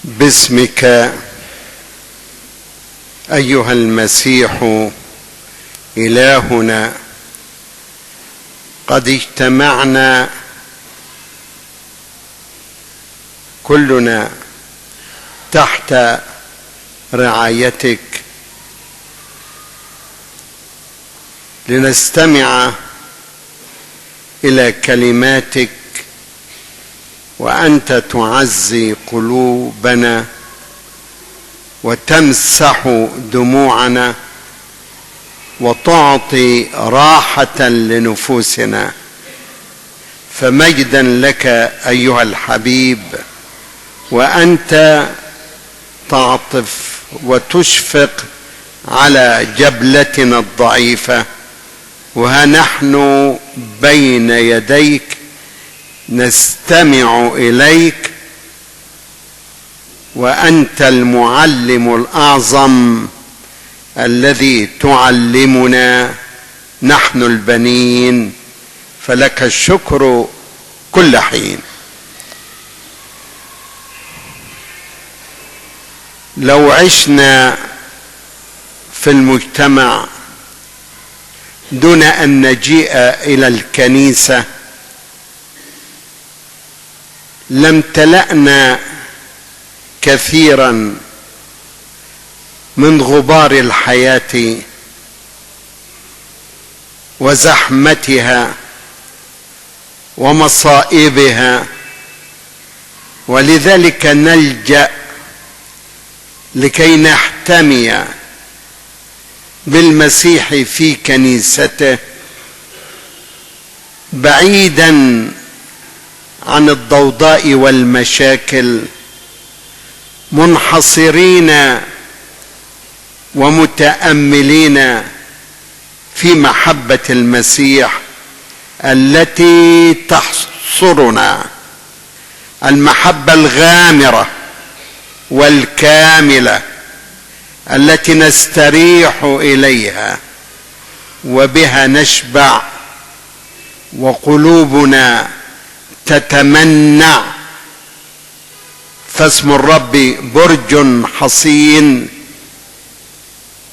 باسمك أيها المسيح إلهنا قد اجتمعنا كلنا تحت رعايتك لنستمع إلى كلماتك، وأنت تعزي قلوبنا وتمسح دموعنا وتعطي راحة لنفوسنا. فمجدا لك أيها الحبيب، وأنت تعطف وتشفق على جبلتنا الضعيفة، وها نحن بين يديك نستمع إليك، وأنت المعلم الأعظم الذي تعلمنا نحن البنين، فلك الشكر كل حين. لو عشنا في المجتمع دون أن نجيء إلى الكنيسة لامتلأنا كثيرا من غبار الحياة وزحمتها ومصائبها، ولذلك نلجأ لكي نحتمي بالمسيح في كنيسته بعيدا عن الضوضاء والمشاكل، منحصرين ومتأملين في محبة المسيح التي تحصرنا، المحبة الغامرة والكاملة التي نستريح إليها وبها نشبع وقلوبنا تتمنع. فاسم الرب برج حصين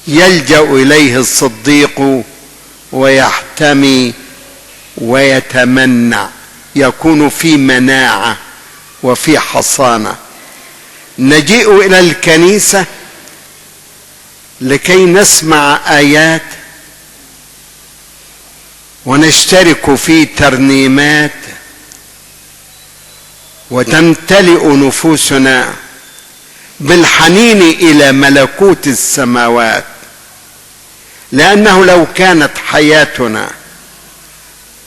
يلجأ إليه الصديق ويحتمي ويتمنع، يكون في مناعة وفي حصانة. نجيء إلى الكنيسة لكي نسمع آيات ونشترك في ترنيمات، وتمتلئ نفوسنا بالحنين إلى ملكوت السماوات، لأنه لو كانت حياتنا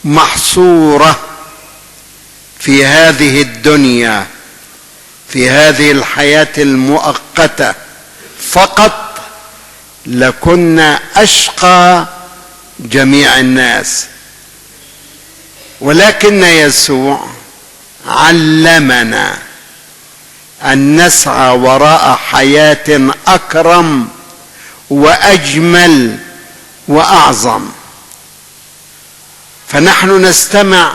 محصورة في هذه الدنيا، في هذه الحياة المؤقتة فقط، لكنا أشقى جميع الناس. ولكن يسوع علمنا أن نسعى وراء حياة أكرم وأجمل وأعظم. فنحن نستمع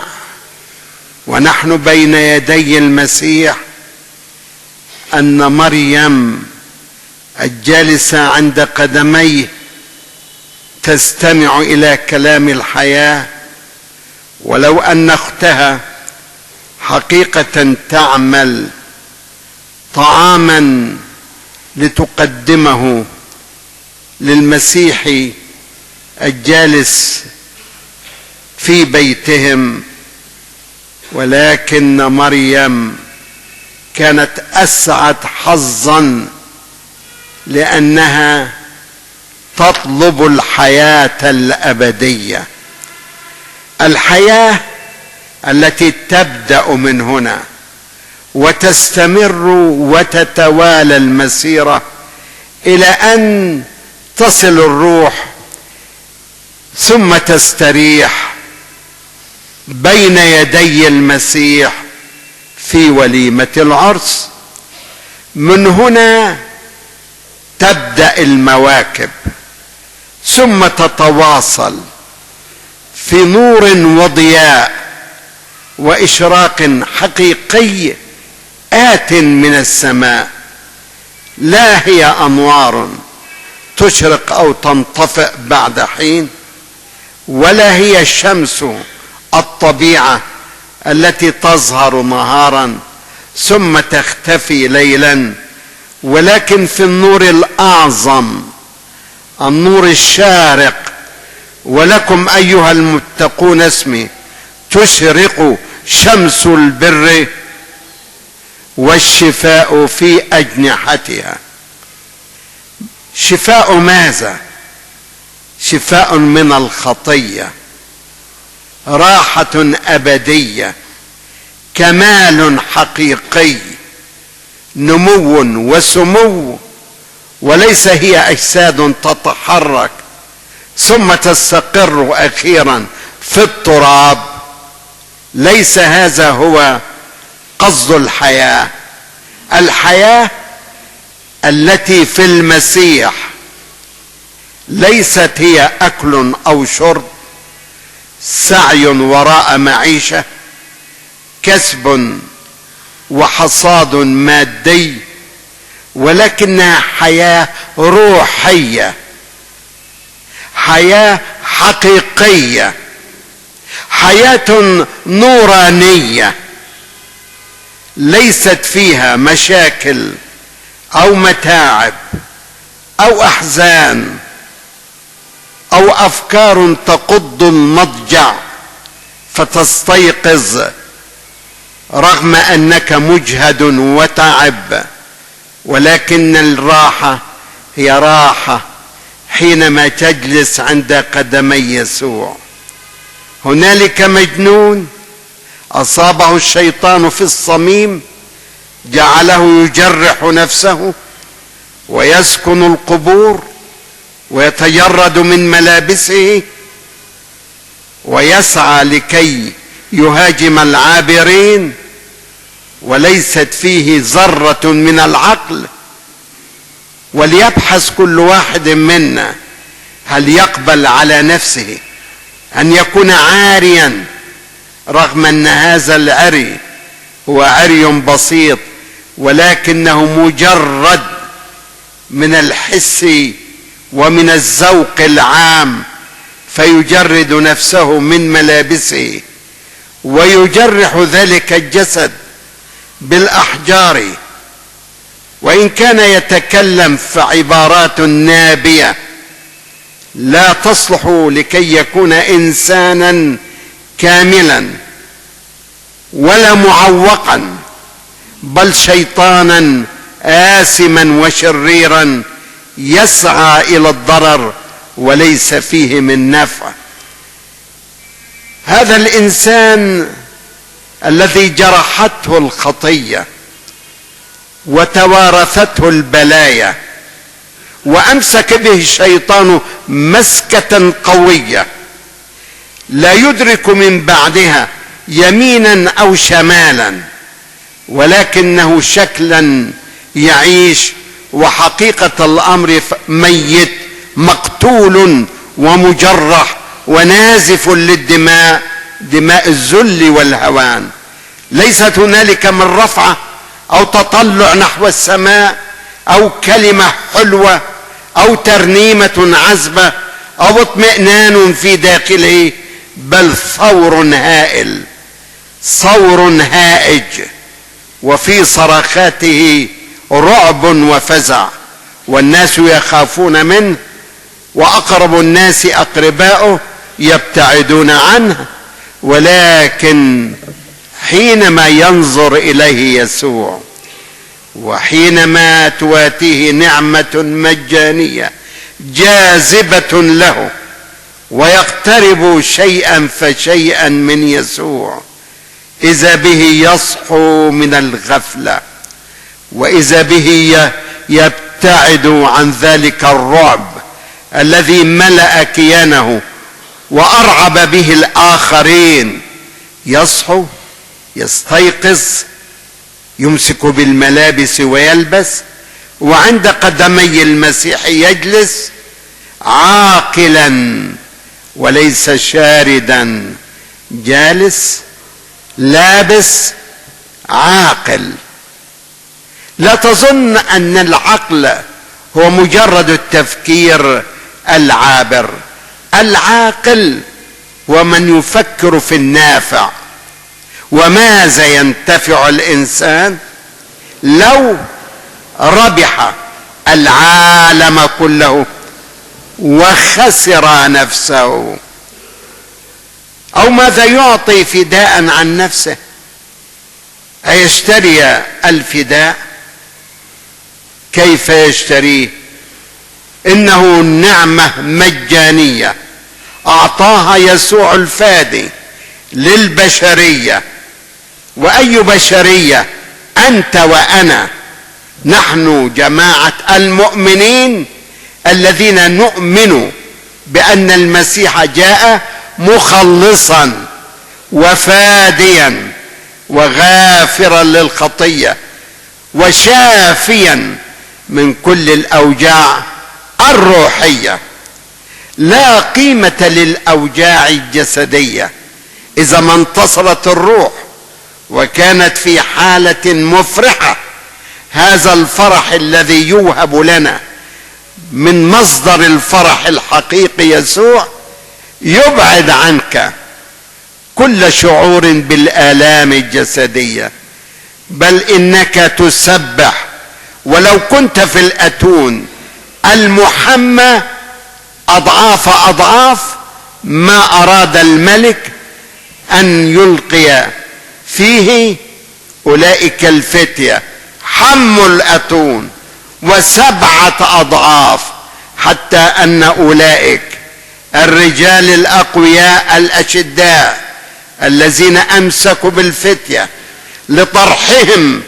ونحن بين يدي المسيح أن مريم الجالسة عند قدميه تستمع إلى كلام الحياة، ولو أن أختها حقيقة تعمل طعاما لتقدمه للمسيح الجالس في بيتهم، ولكن مريم كانت أسعد حظا لأنها تطلب الحياة الأبدية، الحياة التي تبدأ من هنا وتستمر وتتوالى المسيرة إلى أن تصل الروح ثم تستريح بين يدي المسيح في وليمة العرس. من هنا تبدأ المواكب ثم تتواصل في نور وضياء وإشراق حقيقي آت من السماء لا هي أنوار تشرق أو تنطفئ بعد حين، ولا هي الشمس الطبيعة التي تظهر نهارا ثم تختفي ليلا، ولكن في النور الأعظم، النور الشارق. ولكم أيها المتقون اسمي تشرق شمس البر والشفاء في أجنحتها. شفاء ماذا؟ شفاء من الخطية، راحة أبدية، كمال حقيقي، نمو وسمو، وليس هي أجساد تتحرك ثم تستقر أخيرا في التراب. ليس هذا هو قصد الحياة. الحياة التي في المسيح ليست هي أكل أو شرب، سعي وراء معيشة، كسب وحصاد مادي، ولكنها حياة روحية، حياة حقيقية، حياة نورانية ليست فيها مشاكل أو متاعب أو أحزان أو أفكار تقض المضجع فتستيقظ رغم أنك مجهد وتعب. ولكن الراحة هي راحة حينما تجلس عند قدمي يسوع. هنالك مجنون أصابه الشيطان في الصميم، جعله يجرح نفسه ويسكن القبور ويتجرد من ملابسه ويسعى لكي يهاجم العابرين، وليست فيه ذرة من العقل. وليبحث كل واحد منا هل يقبل على نفسه أن يكون عاريا، رغم أن هذا العري هو عري بسيط، ولكنه مجرد من الحس ومن الذوق العام، فيجرد نفسه من ملابسه ويجرح ذلك الجسد بالأحجار، وإن كان يتكلم في عبارات نابية لا تصلح لكي يكون إنسانا كاملا ولا معوقا، بل شيطانا آثما وشريرا يسعى إلى الضرر وليس فيه من نفع. هذا الإنسان الذي جرحته الخطية وتوارثته البلايا وأمسك به الشيطان مسكة قوية لا يدرك من بعدها يمينا أو شمالا، ولكنه شكلا يعيش وحقيقة الأمر ميت، مقتول ومجرح ونازف للدماء، دماء الذل والهوان. ليست هنالك من رفعة أو تطلع نحو السماء أو كلمة حلوة أو ترنيمة عذبة أو اطمئنان في داخله، بل ثور هائل، ثور هائج، وفي صرخاته رعب وفزع، والناس يخافون منه، وأقرب الناس أقرباؤه يبتعدون عنه. ولكن حينما ينظر إليه يسوع، وحينما تواتيه نعمة مجانية جاذبة له، ويقترب شيئا فشيئا من يسوع، إذا به يصحو من الغفلة، وإذا به يبتعد عن ذلك الرعب الذي ملأ كيانه وأرعب به الآخرين. يصحو، يستيقظ، يمسك بالملابس ويلبس، وعند قدمي المسيح يجلس عاقلا وليس شاردا، جالس لابس عاقل، لا تظن ان العقل هو مجرد التفكير العابر. العاقل هو من يفكر في النافع، وماذا ينتفع الانسان لو ربح العالم كله وخسر نفسه؟ او ماذا يعطي فداء عن نفسه؟ ايشتري الفداء؟ كيف يشتريه؟ انه نعمة مجانية اعطاها يسوع الفادي للبشرية. واي بشرية؟ انت وانا، نحن جماعة المؤمنين الذين نؤمن بان المسيح جاء مخلصا وفاديا وغافرا للخطية وشافيا من كل الاوجاع الروحية. لا قيمة للاوجاع الجسدية اذا ما انتصرت الروح وكانت في حالة مفرحة. هذا الفرح الذي يوهب لنا من مصدر الفرح الحقيقي يسوع يبعد عنك كل شعور بالآلام الجسدية، بل انك تسبح ولو كنت في الاتون المحمى اضعاف اضعاف ما اراد الملك ان يلقي فيه اولئك الفتية. حموا الاتون وسبعة اضعاف، حتى ان اولئك الرجال الاقوياء الاشداء الذين امسكوا بالفتية لطرحهم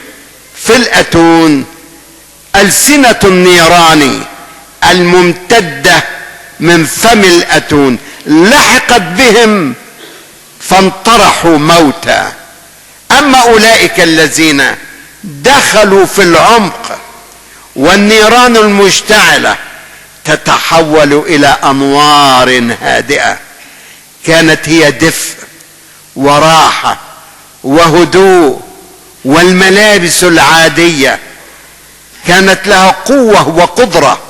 في الاتون ألسنة النيران الممتدة من فم الاتون لحقت بهم فانطرحوا موتى. اما اولئك الذين دخلوا في العمق والنيران المشتعلة تتحول الى انوار هادئة، كانت هي دفء وراحة وهدوء، والملابس العادية كانت لها قوة وقدرة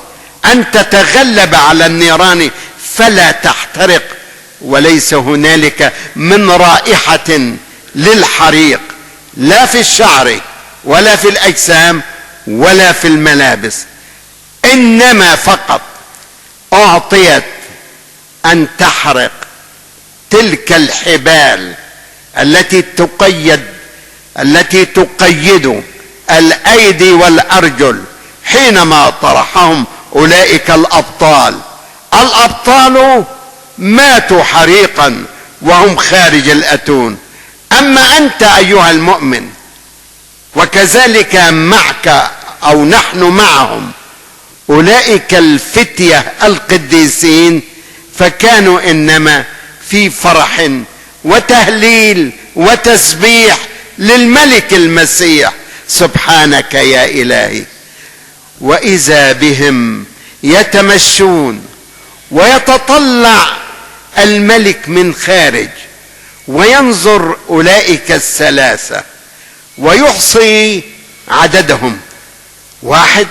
ان تتغلب على النيران فلا تحترق، وليس هنالك من رائحة للحريق لا في الشعر ولا في الاجسام ولا في الملابس، انما فقط اعطيت ان تحرق تلك الحبال التي تقيد الايدي والارجل حينما طرحهم اولئك الابطال ماتوا حريقا وهم خارج الاتون. اما انت ايها المؤمن وكذلك معك او نحن معهم اولئك الفتية القديسين، فكانوا انما في فرح وتهليل وتسبيح للملك المسيح. سبحانك يا الهي. واذا بهم يتمشون ويتطلع الملك من خارج وينظر اولئك الثلاثة ويحصي عددهم 1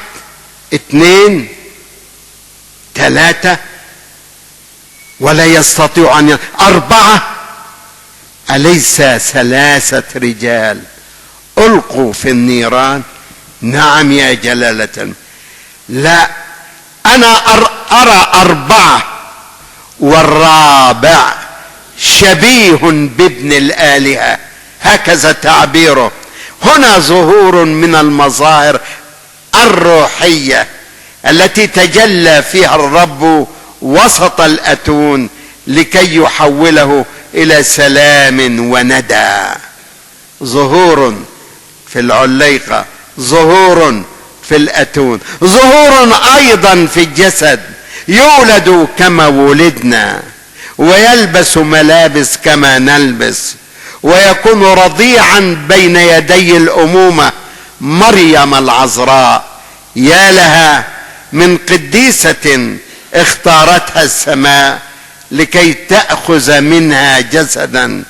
2 3 ولا يستطيع ان 4. أليس 3 رجال ألقوا في النيران؟ نعم يا جلالة. لا، أنا أرى 4 والرابع شبيه بابن الآلهة، هكذا تعبيره. هنا ظهور من المظاهر الروحية التي تجلى فيها الرب وسط الأتون لكي يحوله إلى سلام وندى. ظهور في العليقة، ظهور في الأتون، ظهور أيضا في الجسد. يولد كما ولدنا ويلبس ملابس كما نلبس، ويكون رضيعا بين يدي الأمومة مريم العذراء. يا لها من قديسة اختارتها السماء لكي تأخذ منها جسدا،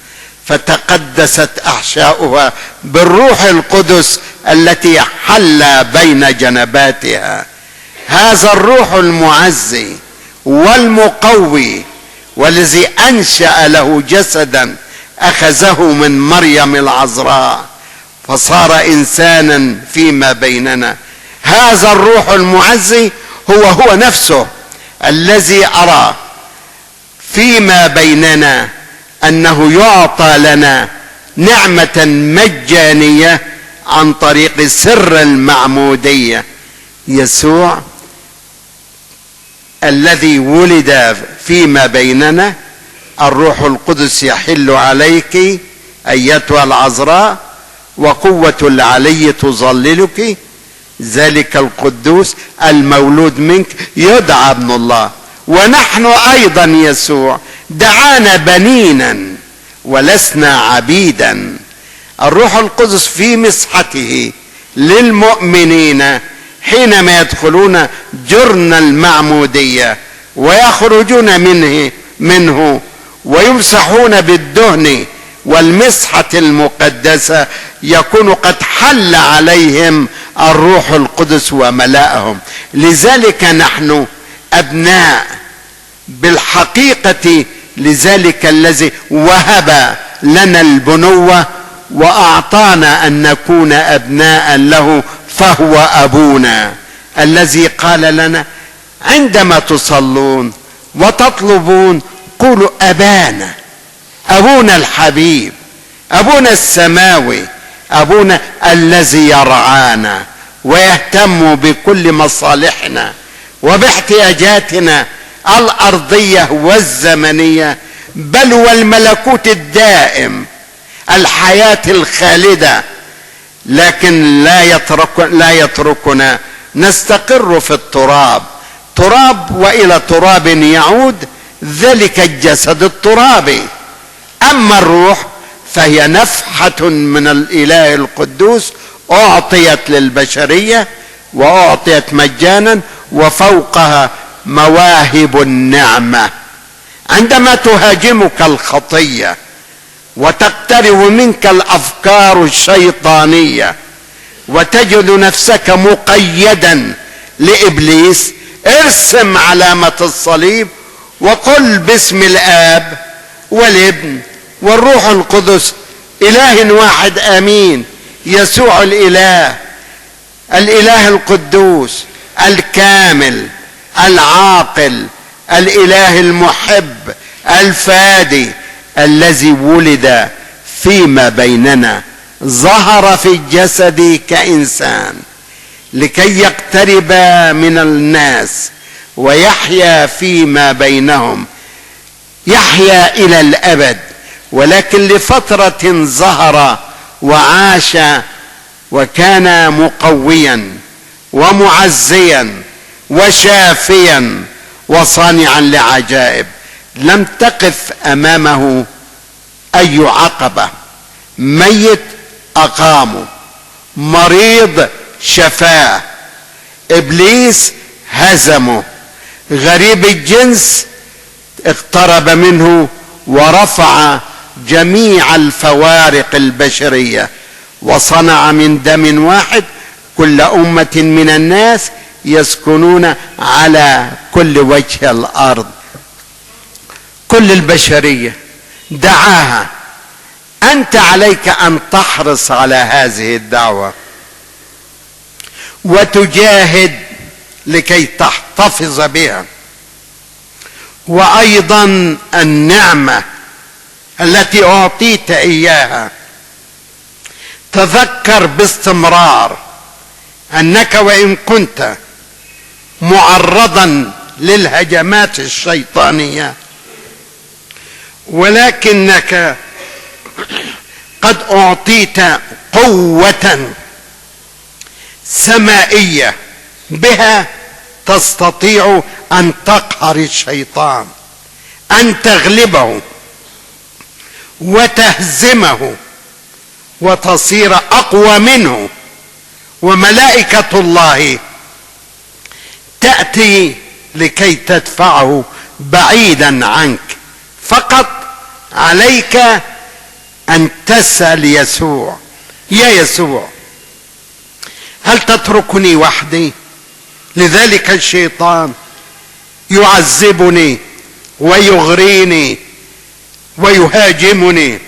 فتقدست أحشاؤها بالروح القدس التي حل بين جنباتها. هذا الروح المعزي والمقوي والذي أنشأ له جسدا أخذه من مريم العذراء فصار إنسانا فيما بيننا. هذا الروح المعزي هو نفسه الذي أرى فيما بيننا أنه يعطى لنا نعمة مجانية عن طريق سر المعمودية. يسوع الذي ولد فيما بيننا، الروح القدس يحل عليك أيتها العذراء وقوة العلي تظللك، ذلك القدوس المولود منك يدعى ابن الله. ونحن أيضا يسوع دعانا بنينا ولسنا عبيدا. الروح القدس في مسحته للمؤمنين حينما يدخلون جرن المعمودية ويخرجون منه ويمسحون بالدهن والمسحة المقدسة، يكون قد حل عليهم الروح القدس وملأهم. لذلك نحن أبناء بالحقيقة، لذلك الذي وهب لنا البنوة وأعطانا أن نكون أبناء له فهو أبونا، الذي قال لنا عندما تصلون وتطلبون قولوا أبانا، أبونا الحبيب، أبونا السماوي، أبونا الذي يرعانا ويهتم بكل مصالحنا وباحتياجاتنا الأرضية والزمنية، بل والملكوت الدائم، الحياة الخالدة. لكن لا يتركنا نستقر في التراب، تراب وإلى تراب يعود ذلك الجسد الترابي. أما الروح فهي نفحة من الإله القدوس أعطيت للبشرية وأعطيت مجانا، وفوقها مواهب النعمة. عندما تهاجمك الخطية وتقترب منك الأفكار الشيطانية وتجد نفسك مقيدا لإبليس، ارسم علامة الصليب وقل باسم الآب والابن والروح القدس إله واحد آمين. يسوع الإله القدوس الكامل العاقل، الإله المحب الفادي، الذي ولد فيما بيننا، ظهر في الجسد كإنسان لكي يقترب من الناس ويحيا فيما بينهم، يحيا إلى الأبد. ولكن لفترة ظهر وعاش وكان مقويا ومعزيا وشافيا وصانعا لعجائب. لم تقف أمامه أي عقبة. ميت أقامه، مريض شفاه، إبليس هزمه، غريب الجنس اقترب منه ورفع جميع الفوارق البشرية، وصنع من دم واحد كل أمة من الناس يسكنون على كل وجه الأرض. كل البشرية دعاها. أنت عليك أن تحرص على هذه الدعوة وتجاهد لكي تحتفظ بها. وأيضا النعمة التي أعطيت إياها، تذكر باستمرار أنك وإن كنت معرضا للهجمات الشيطانية، ولكنك قد أعطيت قوة سمائية بها تستطيع أن تقهر الشيطان، أن تغلبه وتهزمه وتصير أقوى منه. وملائكة الله تأتي لكي تدفعه بعيدا عنك. فقط عليك أن تسأل يسوع: يا يسوع، هل تتركني وحدي؟ لذلك الشيطان يعذبني ويغريني ويهاجمني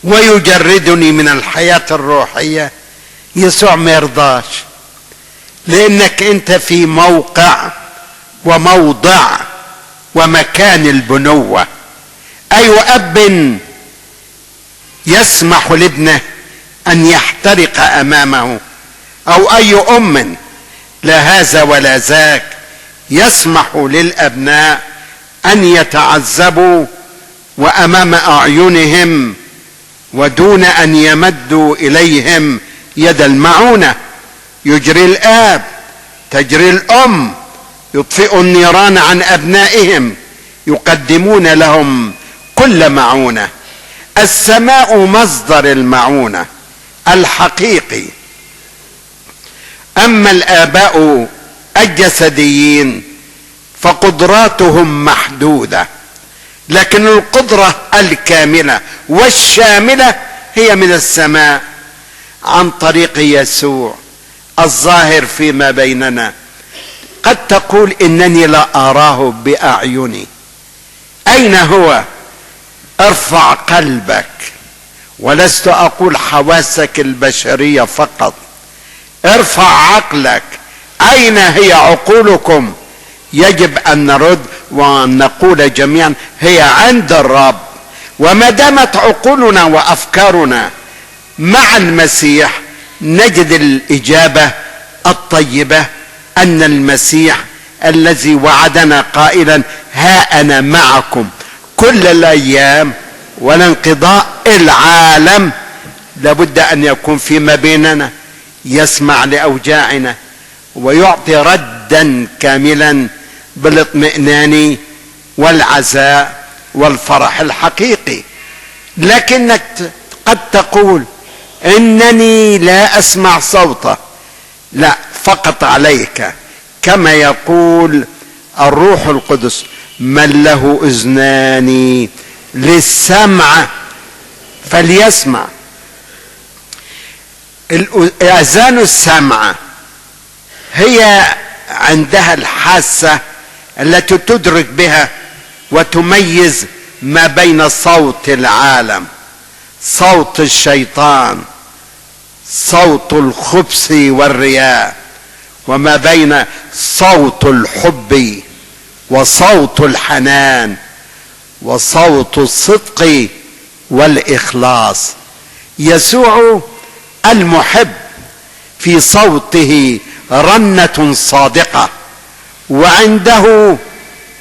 ويجردني من الحياة الروحية. يسوع ما يرضاش، لانك انت في موقع وموضع ومكان البنوة. اي اب يسمح لابنه ان يحترق امامه، او اي ام لا هذا ولا ذاك يسمح للابناء ان يتعذبوا وامام اعينهم ودون ان يمدوا اليهم يد المعونة. يجري الاب، تجري الام، يطفئ النيران عن ابنائهم، يقدمون لهم كل معونة. السماء مصدر المعونة الحقيقي. اما الاباء الجسديين فقدراتهم محدودة، لكن القدرة الكاملة والشاملة هي من السماء عن طريق يسوع الظاهر فيما بيننا. قد تقول انني لا اراه باعيني. اين هو؟ ارفع قلبك، ولست اقول حواسك البشرية فقط، ارفع عقلك. اين هي عقولكم؟ يجب ان نرد وان نقول جميعا هي عند الرب. وما دامت عقولنا وافكارنا مع المسيح نجد الاجابة الطيبة ان المسيح الذي وعدنا قائلا ها انا معكم كل الايام ولا انقضاء العالم، لابد ان يكون فيما بيننا، يسمع لاوجاعنا ويعطي ردا كاملا بالاطمئنان والعزاء والفرح الحقيقي. لكنك قد تقول انني لا اسمع صوته. لا، فقط عليك كما يقول الروح القدس من له اذنان للسمع فليسمع. اذان السمع هي عندها الحاسة التي تدرك بها وتميز ما بين صوت العالم، صوت الشيطان، صوت الخبث والرياء، وما بين صوت الحب وصوت الحنان وصوت الصدق والإخلاص. يسوع المحب في صوته رنة صادقة، وعنده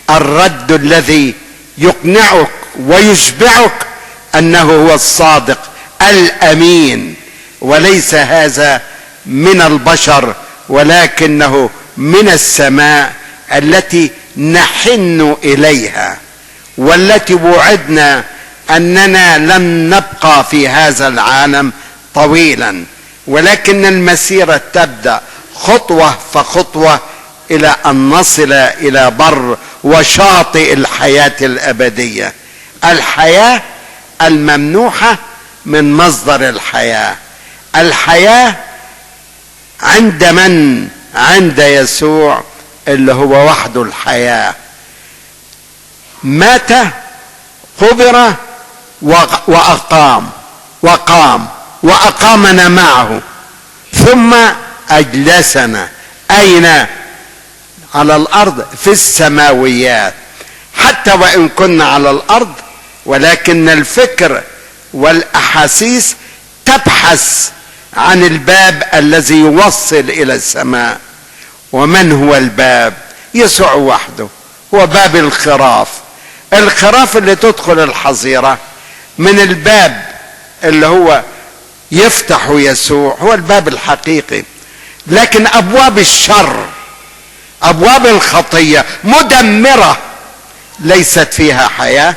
الرد الذي يقنعك ويشبعك أنه هو الصادق الأمين، وليس هذا من البشر ولكنه من السماء التي نحن إليها، والتي وعدنا أننا لن نبقى في هذا العالم طويلا، ولكن المسيرة تبدأ خطوة فخطوة إلى أن نصل إلى بر وشاطئ الحياة الأبدية، الحياة الممنوحة من مصدر الحياة. الحياة عند من؟ عند يسوع اللي هو وحده الحياة. مات، قبر، وقام وأقامنا معه، ثم أجلسنا. أين؟ على الأرض، في السماويات. حتى وإن كنا على الأرض ولكن الفكر والأحاسيس تبحث عن الباب الذي يوصل إلى السماء. ومن هو الباب؟ يسوع وحده هو باب الخراف. الخراف اللي تدخل الحظيرة من الباب اللي هو يفتح يسوع هو الباب الحقيقي. لكن أبواب الشر، أبواب الخطية مدمرة، ليست فيها حياة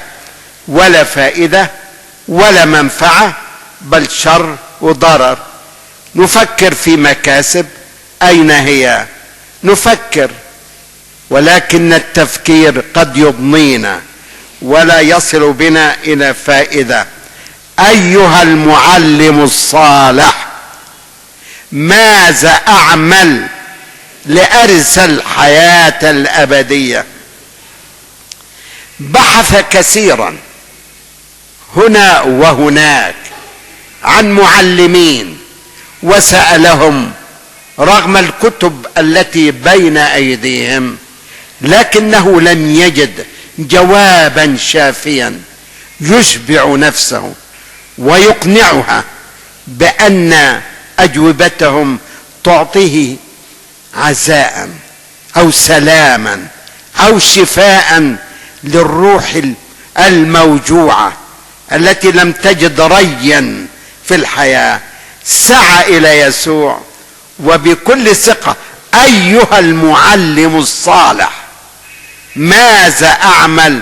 ولا فائدة ولا منفعة، بل شر وضرر. نفكر في مكاسب، أين هي؟ نفكر، ولكن التفكير قد يضنينا ولا يصل بنا إلى فائدة. أيها المعلم الصالح، ماذا أعمل لأرث الحياة الأبدية؟ بحث كثيرا هنا وهناك عن معلمين وسألهم رغم الكتب التي بين أيديهم، لكنه لم يجد جوابا شافيا يشبع نفسه ويقنعها بأن أجوبتهم تعطيه عزاء أو سلاما أو شفاء للروح الموجوعة التي لم تجد ريا في الحياة. سعى إلى يسوع وبكل ثقة: أيها المعلم الصالح، ماذا أعمل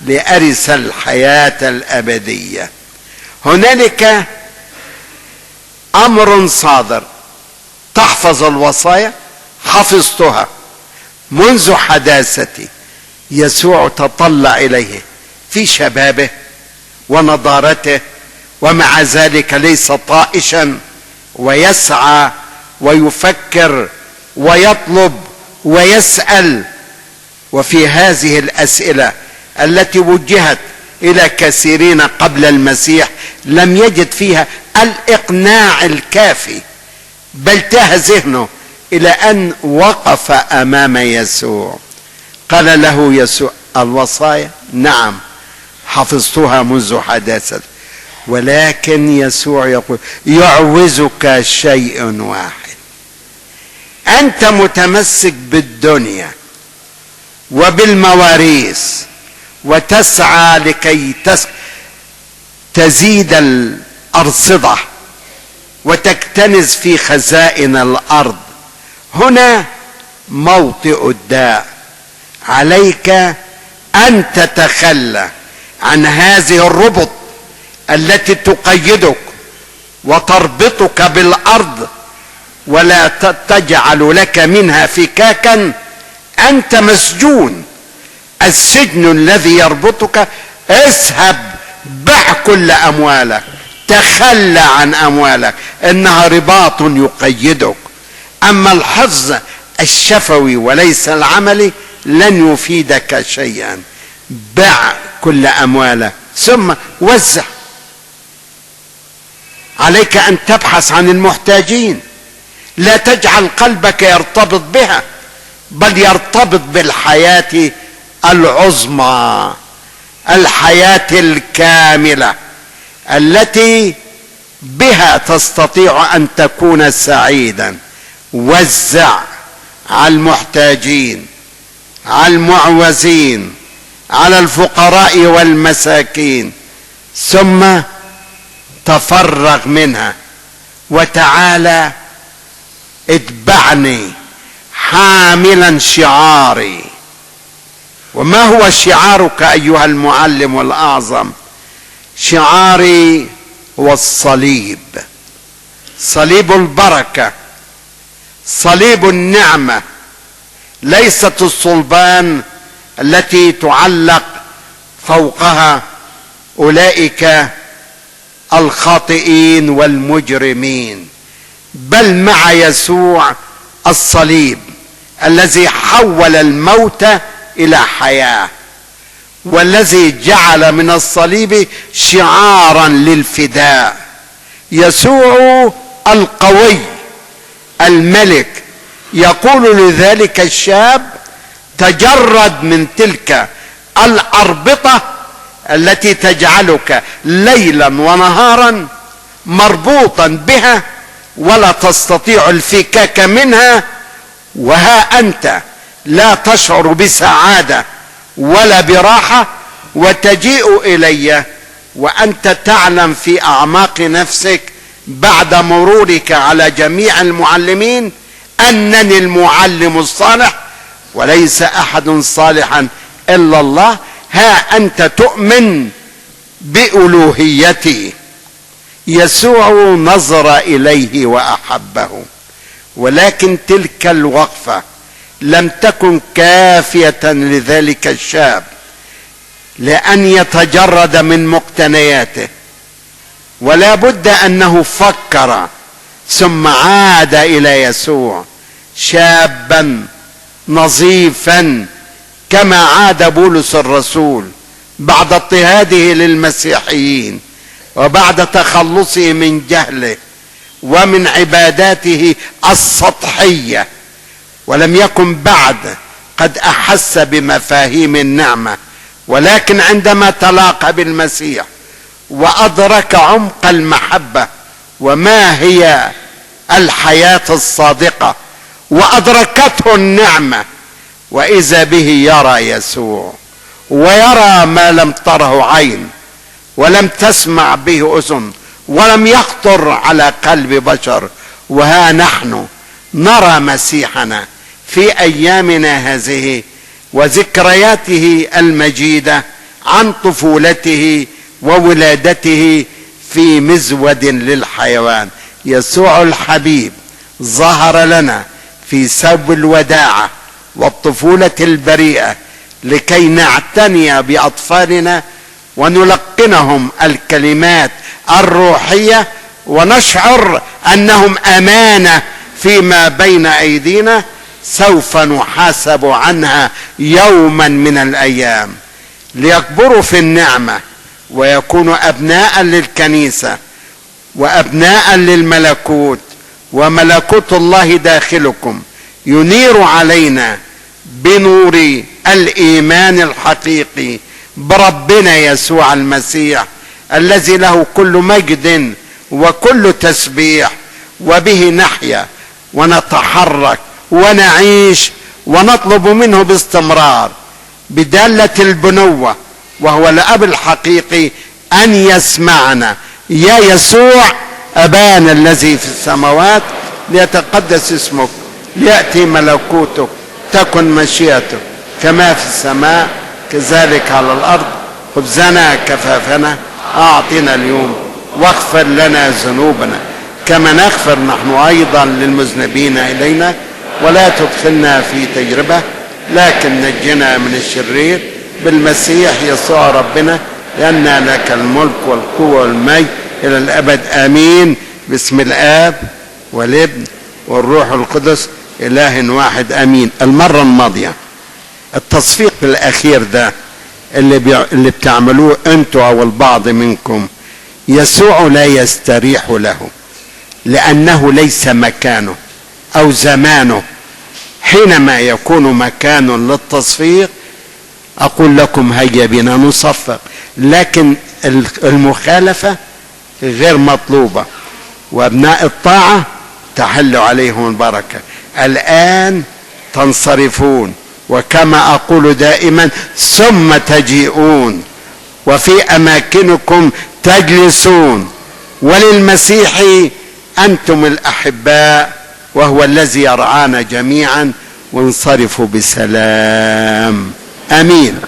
لأرث الحياة الأبدية؟ هنالك أمر صادر: تحفظ الوصايا. حفظتها منذ حداثتي. يسوع تطلع إليه في شبابه ونضارته، ومع ذلك ليس طائشا، ويسعى ويفكر ويطلب ويسأل. وفي هذه الأسئلة التي وجهت إلى كثيرين قبل المسيح لم يجد فيها الإقناع الكافي، بل تاه ذهنه إلى أن وقف أمام يسوع. قال له يسوع: الوصايا؟ نعم، حفظتها منذ حداثتي. ولكن يسوع يقول: يعوزك شيء واحد. أنت متمسك بالدنيا وبالمواريث وتسعى لكي تزيد الأرصدة وتكتنز في خزائن الأرض. هنا موطئ الداء. عليك أن تتخلى عن هذه الربط التي تقيدك وتربطك بالأرض ولا تجعل لك منها فكاكا. أنت مسجون. السجن الذي يربطك: اذهب بع كل أموالك، تخلى عن أموالك، إنها رباط يقيدك. أما الحفظ الشفوي وليس العملي لن يفيدك شيئا. بع كل أموالك ثم وزع. عليك أن تبحث عن المحتاجين. لا تجعل قلبك يرتبط بها، بل يرتبط بالحياة العظمى، الحياة الكاملة التي بها تستطيع أن تكون سعيدا. وزع على المحتاجين، على المعوزين، على الفقراء والمساكين، ثم تفرغ منها وتعالى اتبعني حاملا شعاري. وما هو شعارك أيها المعلم الأعظم؟ شعاري هو الصليب، صليب البركة، صليب النعمة، ليست الصلبان التي تعلق فوقها أولئك الخاطئين والمجرمين، بل مع يسوع الصليب الذي حول الموت إلى حياة، والذي جعل من الصليب شعارا للفداء. يسوع القوي الملك يقول لذلك الشاب: تجرد من تلك الأربطة التي تجعلك ليلا ونهارا مربوطا بها ولا تستطيع الفكاك منها، وها أنت لا تشعر بسعادة ولا براحة، وتجيء إلي وأنت تعلم في أعماق نفسك بعد مرورك على جميع المعلمين أنني المعلم الصالح وليس أحد صالحا إلا الله. ها أنت تؤمن بألوهيتي. يسوع نظر إليه وأحبه، ولكن تلك الوقفة لم تكن كافية لذلك الشاب لأن يتجرد من مقتنياته، ولا بد أنه فكر ثم عاد الى يسوع شابا نظيفا، كما عاد بولس الرسول بعد اضطهاده للمسيحيين وبعد تخلصه من جهله ومن عباداته السطحية، ولم يكن بعد قد احس بمفاهيم النعمة، ولكن عندما تلاقى بالمسيح وادرك عمق المحبة وما هي الحياة الصادقة وادركته النعمة، واذا به يرى يسوع ويرى ما لم تره عين ولم تسمع به اذن ولم يخطر على قلب بشر. وها نحن نرى مسيحنا في ايامنا هذه وذكرياته المجيدة عن طفولته وولادته في مزود للحيوان. يسوع الحبيب ظهر لنا في ثوب الوداعة والطفولة البريئة لكي نعتني بأطفالنا ونلقنهم الكلمات الروحية ونشعر أنهم أمانة فيما بين أيدينا سوف نحاسب عنها يوما من الأيام، ليكبروا في النعمة ويكونوا أبناء للكنيسة وأبناء للملكوت، وملكوت الله داخلكم ينير علينا بنور الإيمان الحقيقي بربنا يسوع المسيح الذي له كل مجد وكل تسبيح، وبه نحيا ونتحرك ونعيش ونطلب منه باستمرار بدالة البنوة وهو الأب الحقيقي أن يسمعنا. يا يسوع أبانا الذي في السماوات ليتقدس اسمك، ليأتي ملكوتك، تكن مشيئتك كما في السماء كذلك على الأرض. خبزنا كفافنا أعطنا اليوم، واغفر لنا ذنوبنا كما نغفر نحن أيضا للمذنبين إلينا، ولا تدخلنا في تجربة لكن نجنا من الشرير بالمسيح يسوع ربنا، لأن لك الملك والقوة والمجد إلى الأبد آمين. باسم الآب والابن والروح القدس إله واحد آمين. المرة الماضية التصفيق الأخير ده اللي بتعملوه أنتوا أو البعض منكم، يسوع لا يستريح له لأنه ليس مكانه أو زمانه. حينما يكون مكان للتصفيق أقول لكم هيا بنا نصفق، لكن المخالفة غير مطلوبة، وأبناء الطاعة تحل عليهم البركة. الآن تنصرفون، وكما أقول دائما ثم تجيئون وفي أماكنكم تجلسون، وللمسيح أنتم الأحباء وهو الذي يرعانا جميعا، وانصرفوا بسلام. آمين.